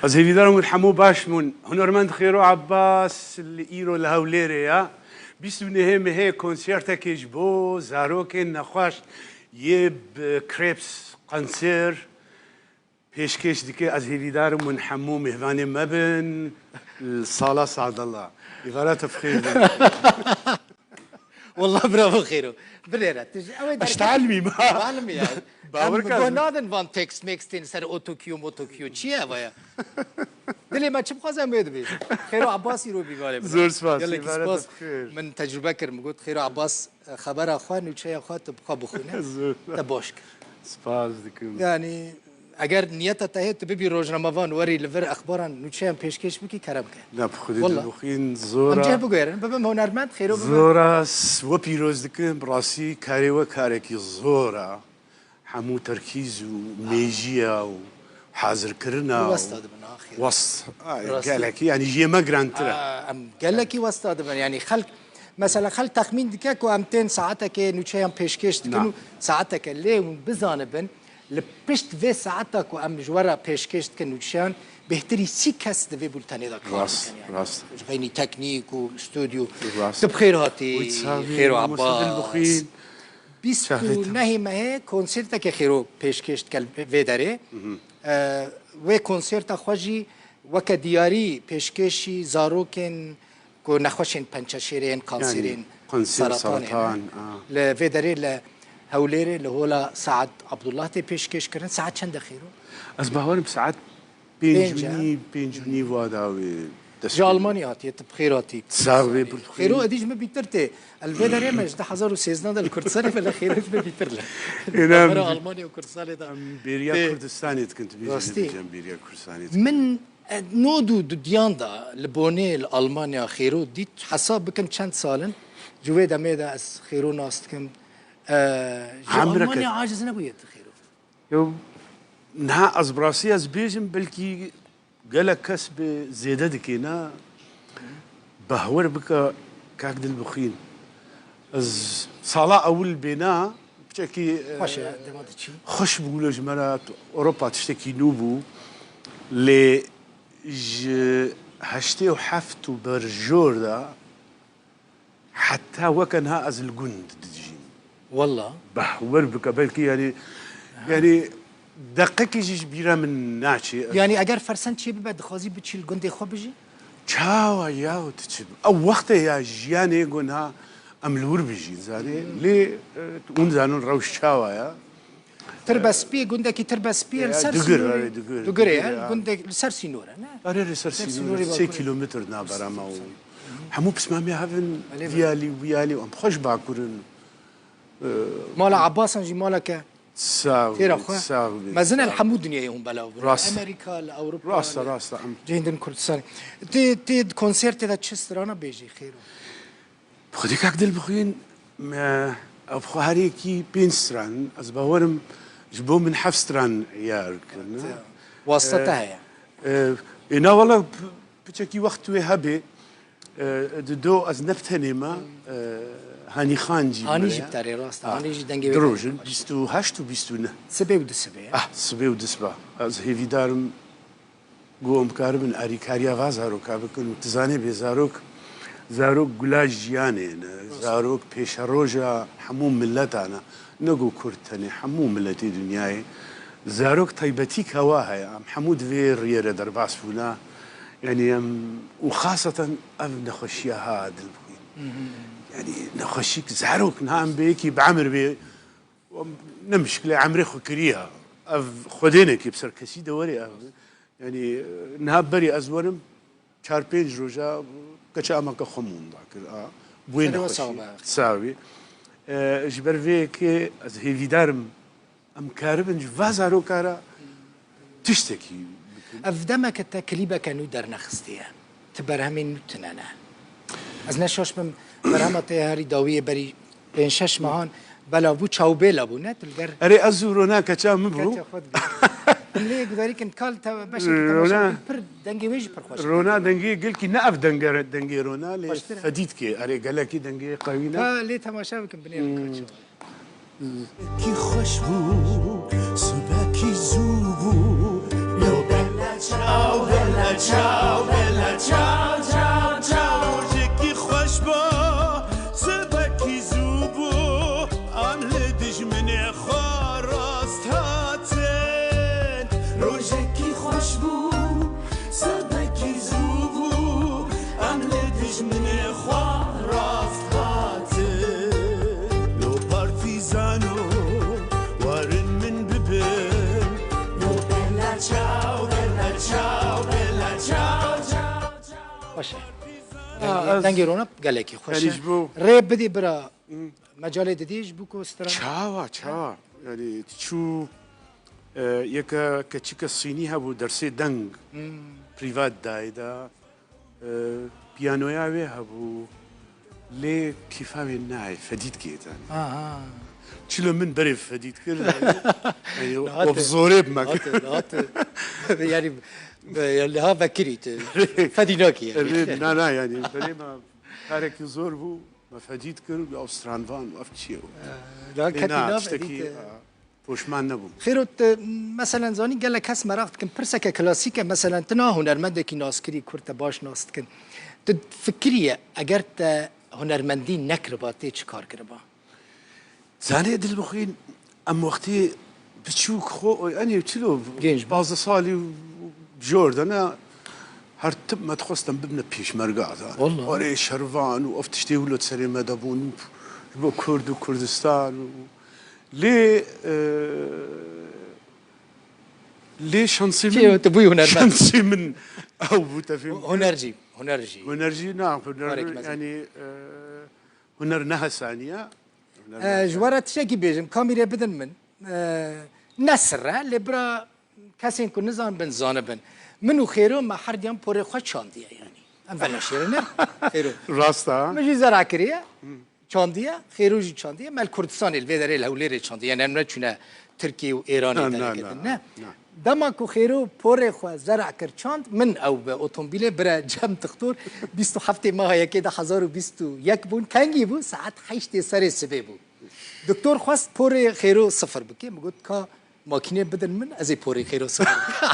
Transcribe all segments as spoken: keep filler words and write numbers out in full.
Ez hêvîdar im hûn hemû baş bûn. Hunermend Xêro Abbas li îro li Hewlêrê ye. Bîst û nehê mehê konsertekê ji bo zarokên nexweş yê bi Crêpes, kanser, pêşkêş dike. Ez hêvîdar im hûn hemû mêvanê me bin li sala Sadallah. Îvara te bi xêr bin. Wallah bravo Xêro. Binêre. Tu ji ew ê Ez teelmî me. Teelmî ya. Bawer Em ke guh ez- nadin van text mextên ser otokyo motokyo. Çi ye eva ya? Dilê me çi bixwaze em wê dibêjin. Xêro Abbas îro bî valê bira. Zor spas, Gelekî îbare spas. te bi xêr. Min tecrube kir, min got Xêro Abbas, e, xebera xwe, nûçeya xwe tu bi xwe bixwîne. Zor. Te baş kir. Spas dikim. Yani eger niyeta te heye tu bibî rojnamevan, werî li vir exbaran nûçeyan pêşkêş bikî, kerem ke. Na bi xwedê Wallah. dilbixwîn zor Em cih e. biguherin, bibim hunermend, Xêro bibim. Zor e, s-, we pîroz dikim, bi rastî karê we karekî zor e. Hemû terkîz û mêjiya û hazirkirina û Westa dibin, axir. West, ay, Rastî. Gelekî, yani jê me girantir e. Aa, em gelekî westa dibin. Yani xelk, mesela xelk texmîn dike ku em tên saeteke nûçeyan pêşkêş dikin Na. û saeteke lê hûn bizanibin, li pişt vê saeta ku em ji we re pêşkêş dikin nûçeyan, bêhtirî sî kes di vê bultenê de kar Rast, dikin. Yani. rast. Ji xeynî teknîk û stûdyo. Rast. Tu bi xêr hatî, Wî çavê Xêro mamoste Abbas. Dilbixwîn. Bîst û nehê mehê konsertekê Xêro pêşkêş dikel vê derê. E, wê konserta xwe jî weke diyarî pêşkêşî zarokên ku nexweşên pençeşêrê yên, kanserên, Yani, kanser, seratan, seratan, ne? a. Li vê derê li Hewlêrê li hola Saet Abdullah tê pêşkêş kirin. Saet çend e Xêro? Ez bawerim saet pênc Pênc, û nîv, pênc û nîv wa dawê dest Ji pê. Almanya hatiye, tu bi xêr hatî. Sax bê, bi xêr. Xêro edî ji min bîtir tê. El vê derê me ji du hezar û sêzdeh de li Kurdistanê me li Xêro ji min bîtir le. Êne em Kamera Almanya û Kurdistanê de. Bêriya Tê- Kurdistanê dikin, tu bêjî Rastî. dibêjin bêriya Kurdistanê dikin. Min, e, nod û dudiyan de li Bonê, li Almanya Xêro dît. Hesab bikin çend sal in. Ji wê demê de ez Xêro nas dikim. E, ji Emreke. Almanya aciz nebûye tu Xêro. Yo, niha ez bi rastî ez bêjim, belkî gelek kes bi zêde dikê ne. Bahwer bike kak Dilbixwîn. Ez sala ewil bêna, piçekî, e, Xweş e, dema diçî. Xweş bû wilo ji me re, Ewropa tiştekî nû bû. Lê ji heştê û heft û berjor de heta weke niha ez li gund didijîm. Walla. Bahwer bike, belkî yani, yani deqekî jî ji bîra min naçê. Yani eger fersend çê bibe, dixwazî biçî li gundê xwe bijî? Çawa ya tu çi? Ew wextê ya jiyanê got niha em li wir bijîn, zanî. Lê, e, hûn zanin rewş çawa ya. Tirbespiyê, gundekî Tirbespiyê li Ya, ser Dugir, sînorê. evet, Dugir, Dugirê, Dugir, he, ya. Gundek li ser sînor e, ne? Erê li ser Ser sînorê, sînorê sê Bakur. Kilometre navbera me û hemû pismamê hev in, Belê, belê. vî alî, wî alî, em xweş Bakur in. Mala Abbas an jî maleke Sağ ol, têra xwe. Sağ ol. Mezin el Sağ ol. Hemû dinyayê hûn belav bûn. Rast. Amerika, li Ewropa, Rast, li rast, em. Cihên din Kurdistanê. Tê, tê di konsertê de çi strana bêjî xêr o? Xwedê kak Dilbixwîn, me, ev xwe her yekî pênc stran, ez bawerim ji bo min heft stran yar kirine. Wasta te Ee, heye. Ee, êna wala p-, piçekî wext wê hebê, ee, di do ez ne bi tenê me, ee, Hanî Xan jî Hanî bi jî me bi te re rast, Ah, Hanî jî dengê wê du de rojin, baş. Bîst û heşt û bîst û neh. Sibê û disibê. Ah, sibê û disba. Ez hêvîdar im ku em karibin alîkariya va zaroka bikin û tu zanê bê zarok, zarok gula jiyanê ne, zarok pêşeroja hemû mileta ne. Ne ku Kurd tenê, hemû miletê dinyayê. Zarok taybetîka wa heye, em hemû di vê riyê re derbas bûne. Yanî em, û xaseten ev nexweşiya ha Dilbixwîn. Yanî nexweşîk zarok niha em bê yekî bi emir bê, em ne mişkile emrê xwe kiriye. Ev xwedênekê bi ser kesî de were ev. Yanî, e, niha berî ez werim, çar pênc roja keça emeke xwe mûnda kir. A, bu wê Serê we nexweşî. sax be. Sawî. E, ji ber vê yekê ez hêvîdar im, em karibin ji va zaroka re tiştekî bikin. Ev demeke te klîbeke nû dernexistiye. Ti berhemên nû tune ne. Ez ne şaş bim, berhema te herî dawiyê berî pênc şeş mehan belav bû, çawbêla bû, ne? Tu li ger Erê ez û Rona keça min bû. Keça xwe dibî. Em lê gudarî kin kal te beşekî temaşe Rona. Pir dengê wê jî pir xweş e. Rona dengê gelkî ne ev denge, dengê Rona lê Xweştir e. Fedîtkê, erê gelekî dengê qewî ne. Ka lê temaşe bikin binêrin kaço. Ki xweş bû, sibekî zû bû, lewbele çaw Çaw bela çaw, çaw, çaw. Rojekî xweş bû, sibekî zû bû, em li dijminê xwe rast hatin. Rojekî xweş bû, sibekî zû bû, em li dijminê xwe rast hatin. Lo partîzano, werin min bibin. Lo bela çaw, bela çaw, bela çaw, çaw, çaw. Baş e. Aa, Dengê, ez dengê Ronald gelekî xweş e. Rê bidî bira. Hı. Mecalê didî ji bo ku stran. Çawa, çawa. Yani çû, e, yeke keçike Sînî hebû, dersê deng. Hmm. Privat dayê de. E, piyanoya wê hebû. Lê kêfa wê nayê, fedî dikê yani. Aha. Çilo min berê fedî dikir, yani, yani, Rahat e. Of zorê bi me kir. Rahat e, rahat e. Yani, be-, yani, ha vekirî tu. Fedî nakî yani. Evet, na, na, yani, berê me karekî zor bû, me fedî dikir, ya stranvan, ev çi ye? Ee, daha Lê ketî na, nav tiştekî, edî te. A, poşman nebûm. Xêro, tu, meselen, zanî gelek kes meraq dikin. Pirseke klasîk e, meselen, tu na hunermendekî naskirî, kur te baş nas dikin. Tu fikiriye, eger te hunermendî nekiriba, tê çi kar kiriba? Zanê dilbixwîn, em wextê biçûk xwe, yani çilo, Genç bû. Pazdeh salî û jor de ne, her tip me dixwest em bibine pêşmerga de. Wallah. Erê şervan û ev tiştê wilo di serê me de bûn, ji bo Kurd û Kurdistan û lê, e, lê şansê Çi min, tu bûyî hunermend? Şansê min ew bû, te fêm Hu-, hunercî, hunercî. Hunercî, na, huner, Karek mezin. Yani, e, huner ne hesaniye. Huner ne Ee, ji hesaniye. We re tiştekî bêjim, kamîrê bidin min. Ee, ne sir e, lê bira kesên ku nizanibin, zanibin. Min û Xêro me herdiyan porê xwe çandiye, yani. Em veneşêrine, Xêro. Rast e. Min jî zera kiriye. Çandiye, Xêro jî çandiye. Me li Kurdistanê, li vê derê li Hewlêrê çandiye. Yani em neçûne Tirkiye û Êranê Na, na, teneke na, din, ne? na. Dema ku Xêro porê xwe zera kir çand, min ew bi otomobîlê bire Cem Tixtor, bîst û heftê meha yekê de hezar û bîst û yek bûn. Kengî bû, saet heştê serê sibê bû. Doktor xwest porê Xêro sifir bike. Min got, ka makînê bidin min, ez ê porê Xêro sifir bikim.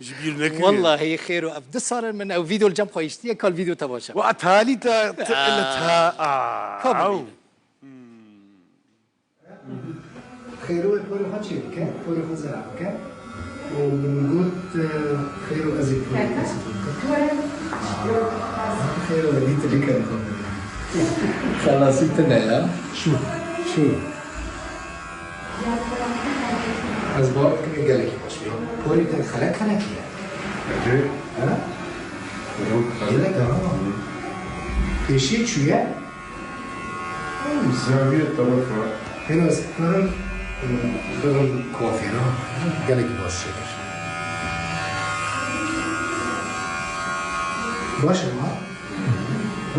Ji bîr nekiriye. Wellahî Xêro, ev du sal in min ew vîdeo li cem xwe hiştiye, kal vîdeo te baş e. Wa talî te, te, Aa. te, aa, Ka ew. bibîne. Xêro ê porê xwe çê bike, porê xwe zera bike. Û min got, e, Xêro, ez ê porê xwe zera bikim. Xêro, ê dît bike xwe. Xelasî tune ya. Şû. Şû. Ez bawer dikim ê gelekî xweş bê. Porê te xelek xelekî ye. Erê. He? Erê. Gelek ha. Pêşiyê çûye? Zaviye tarafa. Hêna ez karim, e, birim kuafêra. Gelekî baş çêkir. Baş e ma?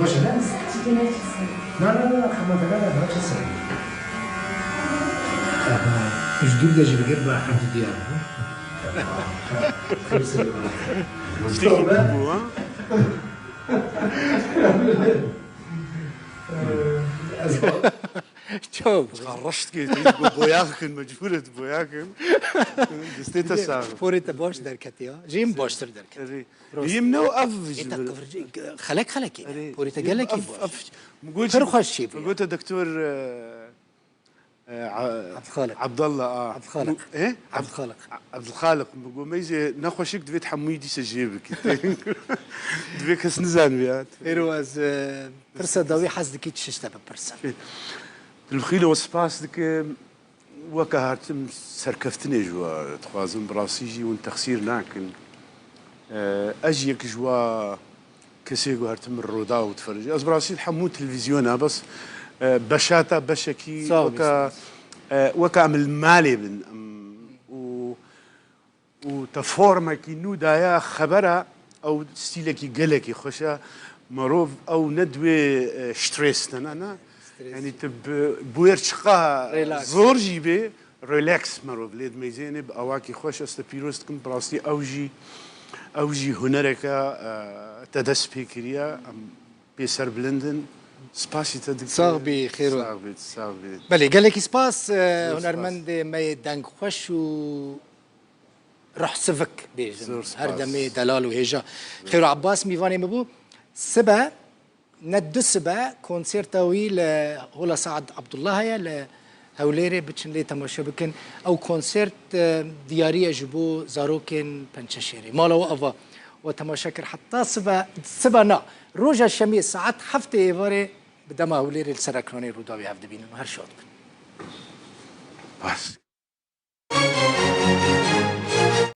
Baş e ne? Na, na, na, xema te ne, ne, ne, çi ser. Aha, ji dûr de jî bigir, ba hemdî diyar bû. Xêr ser. Tiştekî bû, ha? Ez Çaw. Reşt kê, bo-, boyax kin, mecbûr et boyax kin. Destê te sax. Porê te baş derketiya. Jê min baştir derket. Erê. Rast. Yim ne ev Ê te qivircî, xelek xelekê. Erê. Porê te Yim gelekî ev, baş. ev, mi got Pir jî, xweş çê bû mi ya. got doktor, e, e, A-, Abdulxaliq. Abdullah, a. Abdulxaliq. Mu-, e? Abdulxaliq. Abdulxaliq. Mi got meyzê nexweşik divêt hemûyî dîse jê bikî. Divê kes nizanibî ya. Xêro ez, e, pirsa dawî hez dikî çi tişt te bipirsim? Dilxîlo spas dikim. Weke hartim serkeftinê ji we dixwazim, bi rastî jî hûn texsîr nakin. E, ez jî yek ji wa kesê ku hartim Rûdaw diferîjî. Ez bi rastî hemû televîzyona bes, e, beşa te beşekî Sağ ol, weke, sağ ol. e, weke em li malê bin. Em, û û te formekî nû daye xebera, ew stîlekî gelekî xweş e. Merov ew ne di wê, e, stress de ne, ne. Stress. Yanî tu bi, bi wêr çiqa Relax. zor jî bê, relax merov lê dimeyzênê bi awakî xweş. Ez te pîroz dikim, bi rastî ew jî, ew jî hunereke, e, te dest pê kiriye. Em pê serbilind in. Spasî te dikim. Sax bî, xêr û Sax bî, sax bî. Belê, gelekî spas, e, Zor spas. hunermendê me yê dengxweş û Ruhsivik bêjin. Zor Her spas. demê delal û hêja. Xêr û Abbas mîvanê min bû. Sibe, ne du sibe, konserta wî li Hola Saad Abdullah heye li Hewlêrê, biçin lê temaşe bikin. Ew konsert, e, diyarî ye ji bo zarokên Pençeşêrê. Mala we ava we temaşe kir heta sibe, sibe na. Roja Şemiyê saet heftê êvarê bi dema Hewlêrê li ser ekranê Rûdawê hev dibînin. Her şad bin. Bas.